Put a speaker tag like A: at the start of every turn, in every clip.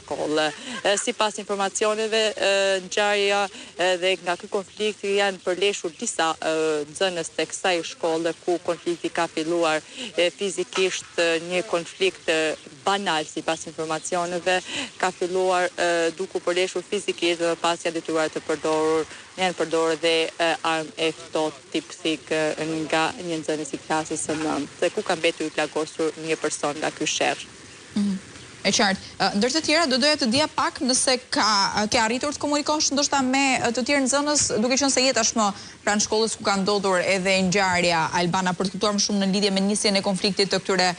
A: shkolle. Sipas informacioneve, ngjarja dhe nga ky konflikt janë përleshur disa nxënës të kësaj shkolle ku konflikti ka filluar fizikisht një konflikt banal sipas informacioneve ka filluar duke u përleshur fizikisht dhe më pas janë detyruar të përdorur janë përdorur dhe armë e ftohtë tip thikë nga një nxënës i klasës së nëntë ku ka mbetur i plagosur një person nga ky sherr.
B: E qartë. Ndër të tjera, do doja të dija pak nëse ka ke arritur të komunikosh ndoshta me të tjerë nxënës, duke qenë se je tashmë pranë shkollës ku ka ndodhur edhe ngjarja, Albana, për të kuptuar më shumë në lidhje me nisjen e konfliktit të këtyre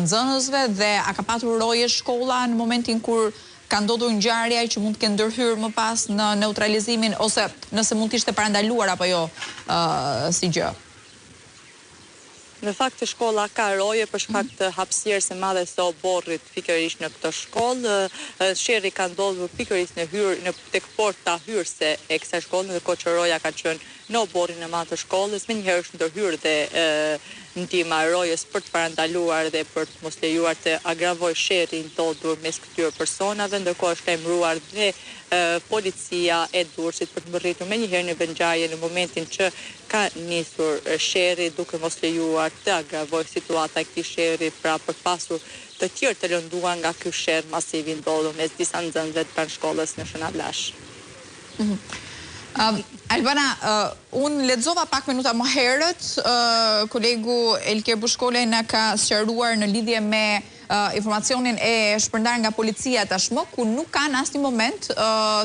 B: nxënësve dhe a ka patur roje shkolla në momentin kur ka ndodhur ngjarja që mund të kenë ndërhyrë më pas në neutralizimin ose nëse mund të ishte parandaluar apo jo si gjë.
A: Në fakt shkolla ka roje për shkak të hapësirës së madhe së oborrit pikërisht në këtë shkollë. Sherri ka ndodhur pikërisht në hyrë në tek porta hyrëse e kësaj shkolle, ndërkohë që roja ka qenë në oborrin e madh të shkollës. Menjëherë është ndërhyrë dhe ndihma e rojës për të parandaluar dhe për të mos lejuar të agravojë sherri i ndodhur mes këtyre personave, ndërkohë është lajmëruar dhe policia e Durrësit për të mbërritur menjëherë në vendngjarje në momentin që ka nisur sherri duke mos lejuar të agravojë situata e këtij sherri, pra për të pasur të tjerë të lënduar nga ky sherr masiv i ndodhur mes disa nxënësve pranë shkollës në Shënavlash.
B: Albana, unë lexova pak minuta më herët, kolegu Elker Bushkolaj na ka sqaruar në lidhje me informacionin e shpërndarë nga policia tashmë, ku nuk ka në asnjë moment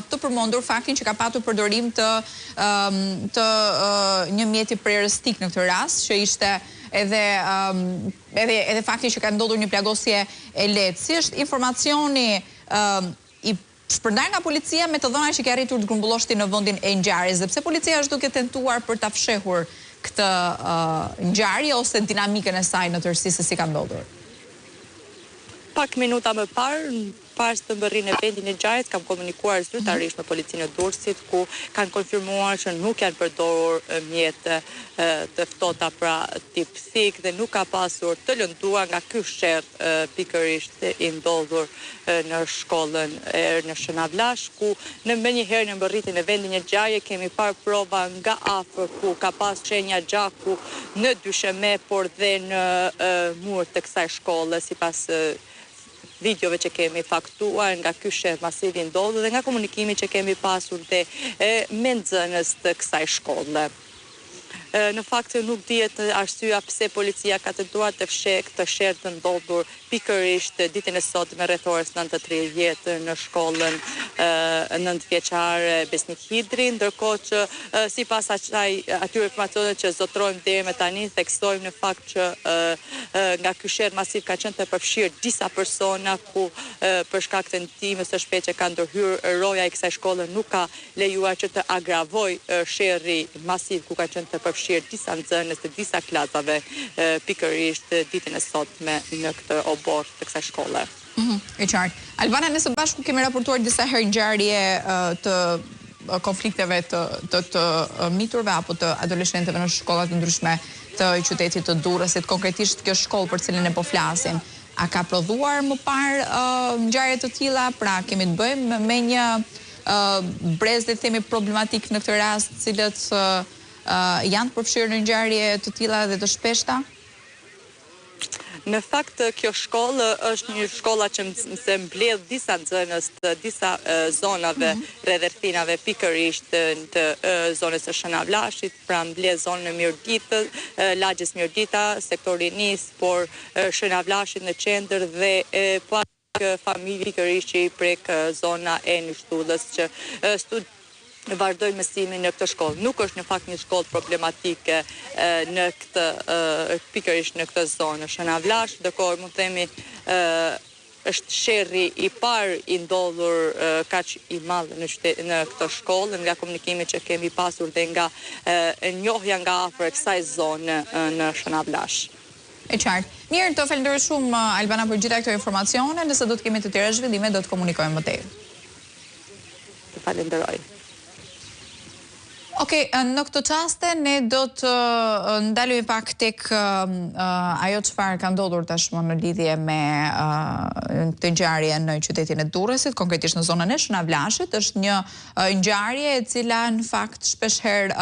B: të përmendur faktin që ka patur përdorim të të një mjeti prerës thikë në këtë rast, që ishte edhe edhe edhe fakti që ka ndodhur një plagosje e lehtë. Si është informacioni i shpërndarë nga policia me të dhëna që ke arritur të grumbullosh ti në vendin e ngjarjes dhe pse policia është duke tentuar për ta fshehur këtë ngjarje ose dinamikën e saj në tërësi se si ka ndodhur?
A: Pak minuta më parë, para se të mbërrij në vendin e ngjarjes, kam komunikuar zyrtarisht me policinë e Durrësit, ku kanë konfirmuar që nuk janë përdorur mjete të ftohta, pra tip thikë dhe nuk ka pasur të lënduar nga ky sherr pikërisht i ndodhur në shkollën në Shënavlash, ku në menjëherë në mbërritjen në vendin e ngjarjes kemi parë prova nga afër ku ka pas shenja gjaku në dysheme, por dhe në mur të kësaj shkolle, sipas videove që kemi faktuar nga ky sherr masiv i ndodhur dhe nga komunikimi që kemi pasur dhe me nxënës të kësaj shkolle. Në fakt nuk dihet arsyeja pse policia ka tentuar të fshehë këtë sherr të ndodhur pikërisht ditën e sotme rreth orës 9:30 në shkollën nëntëvjeçare Besnik Hidri, ndërkohë që sipas asaj atyre informacioneve që zotërojmë deri më tani, theksojmë në fakt që nga ky sherr masiv ka qenë të përfshirë disa persona ku për shkak të ndihmës së shpejtë që ka ndërhyrë roja e kësaj shkolle nuk ka lejuar që të agravojë sherri masiv ku kanë qenë të përfshirë disa nxënës të disa klasave pikërisht ditën e sotme në këtë oborr të kësaj shkolle.
B: E qartë. Albana, ne së bashku kemi raportuar disa herë ngjarje të konflikteve të të të miturve apo të adoleshentëve në shkolla të ndryshme të qytetit të Durrësit, konkretisht kjo shkollë për të cilën ne po flasim. A ka prodhuar më parë ngjarje të tilla? Pra, kemi të bëjmë me një brez le të themi problematik në këtë rast, të cilët janë të përfshirë në ngjarje të tilla dhe të shpeshta?
A: Në fakt kjo shkollë është një shkolla që se mbledh disa nxënës të disa zonave mm -hmm. rreth rrethinave pikërisht të zonës së Shënavlashit, pra mbledh zonën e Mirditës, lagjes Mirdita, sektori Nis, por Shënavlashit në qendër dhe po familje pikërisht që i prek zona e Nishtullës që stud vazhdojnë mësimin në këtë shkollë. Nuk është në fakt një shkollë problematike në këtë pikërisht në këtë zonë në Shënavlash, ndërkohë mund të themi është sherri i parë i ndodhur kaq i madh në qytet në këtë shkollë nga komunikimi që kemi pasur dhe nga njohja nga afër e kësaj zone në Shënavlash.
B: E qartë. Mirë, të falenderoj shumë Albana për gjitha këto informacione, nëse do të kemi të tjera zhvillime do të komunikojmë më tej.
A: Të falenderoj.
B: Okej, në këto çaste ne do të ndalemi pak tek ajo çfarë ka ndodhur tashmë në lidhje me këtë ngjarje në qytetin e Durrësit, konkretisht në zonën e Shënavlashit, është një ngjarje e cila në fakt shpeshherë.